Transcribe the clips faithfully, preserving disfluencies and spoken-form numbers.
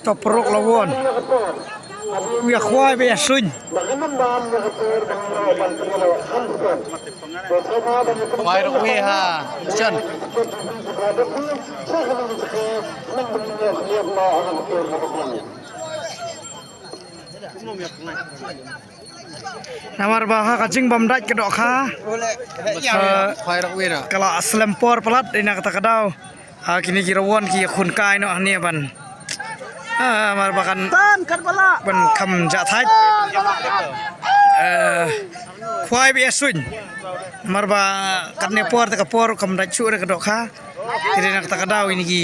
To paralok la wan. Ïa khwai ba ïa suiñ. Khwai ruk wi ha. Jan. Namar ba ha ka jingbym dait ka dohkha. Khwai ruk wi ra. Ka la slem por palat ïa na kata ka daw. Ha kine ki rawon ki khun kai noh hangne ban. Ah, mar ba kan. Tan kan bala. Ban kham ja thait. Eh, khwai ba ïa suiñ. Mar ba katne por te ka por kham dait shuh re ka dohkha. Te dei na kata ka daw ine ki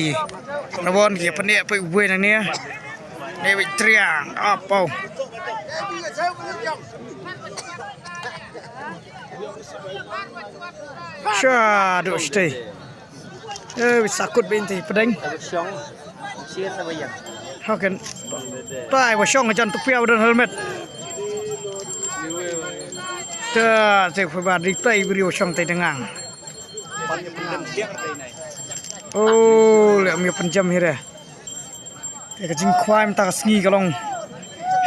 rawon ki pyneh peit uwei nangne. Ne wei triang. Apau. Sha do stay. Eh, wei sakut ba inte pdeng. Haken. Tai wa shong jan tu pia wa don helmet. Ta te phi ba dik tai bri wa shong tai dengan. Oh, le mi pynjam hi re. Te ka jingkhwai mynta ka sngi ka long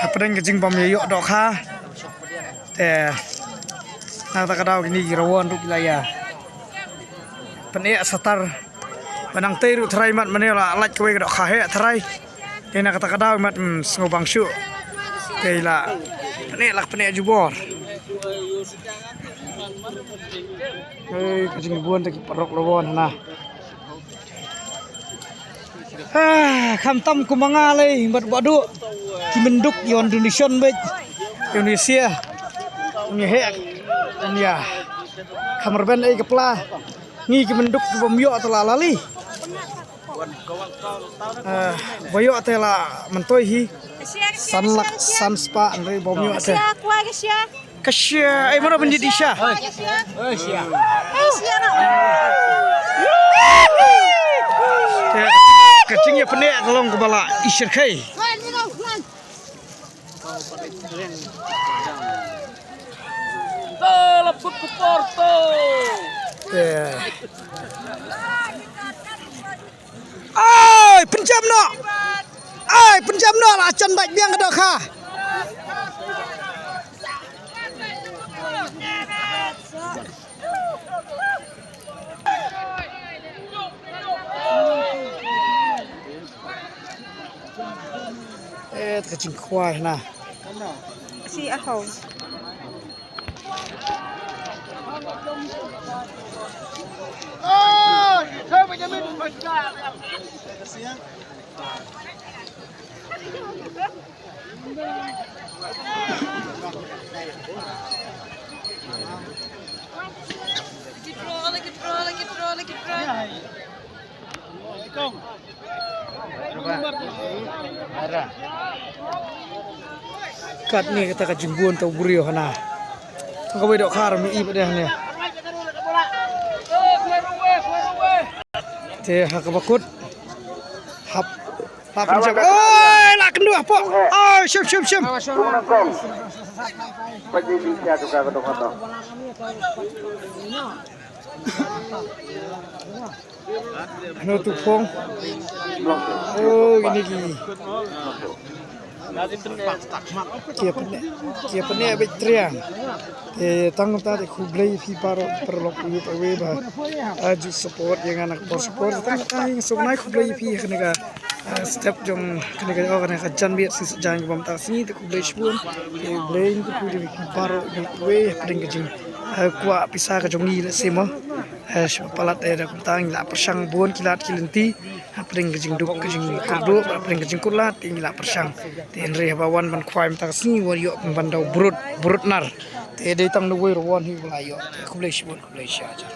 hapdeng ka jingbym ïa ïoh dohkha. Te na kata ka daw kine ki rawon ruh ki la ïa pyneh satar. Ba nang tei ruh tharai mat mane la lait kawei ka dohkha heh tharai. Te na kata ka daw mat, mm, sngewbang shuh. Te la pyneh la pyneh jubor. Hei, ka jingbun te ki paralok la wan hana. Ah, khamtam kum ma nga lei, bad ba duk. Ki mynduk, ïa wan donation bad. Ïa wan ïa sia. Ïa hek. Ïa. Kham rben ei ka pla. Ngi ki mynduk ki bym ïoh te la lali. Ah, ba ïoh te la myntoi hi. San lak, san spah, hynrei bym ïoh te. Ka shia, eh, mano ban jadi sha? Ka jingïapyneh ka long kaba la i shyrkhei. Ai, pynjam noh. Ai, pynjam noh la jan bad biang ka dohkha. Eh, ka jingkhwai na. Si ahau. Katne kata ka jingbun ta u briew hana. Ka wei dohkha mi i bad hana. Te ha kaba kut. Hap. Hap jab. Oi, la kynduh hapoh. Oi, shim, shim, shim. Hano tu phong. Oh, ini ki. Ki pyneh, ki pyneh bad triang. Te tang ta te khublei phi baroh paralok uwei pa uwei ba, ah, ju support ïa nga na ka por support. Tang ta ïa nga sngewbha khublei phi ha kane ka, ah, step jong kane ka, oh, kane ka janmiet shisha jong ka bam ta sngi te khublei shibun. Te khublei phi baroh uwei pa uwei hapdeng ka jing, ah, kwah pisa ka jong ngi lehse mo. Eh, shu palat eh da kumta ngi la pyrshang bun ki lad ki lynti. Hapdeng ka jingduk ka jingkyrduh, hapdeng ka jingkutlad, te ngi la pyrshang. Te hynrei haba wan ban khwai mynta ka sngi, wan ïoh ban daw brut, brut nar. Te dei tang da uwei ruh wan hi ba la ïoh. Te khublei shibun, khublei shihajar.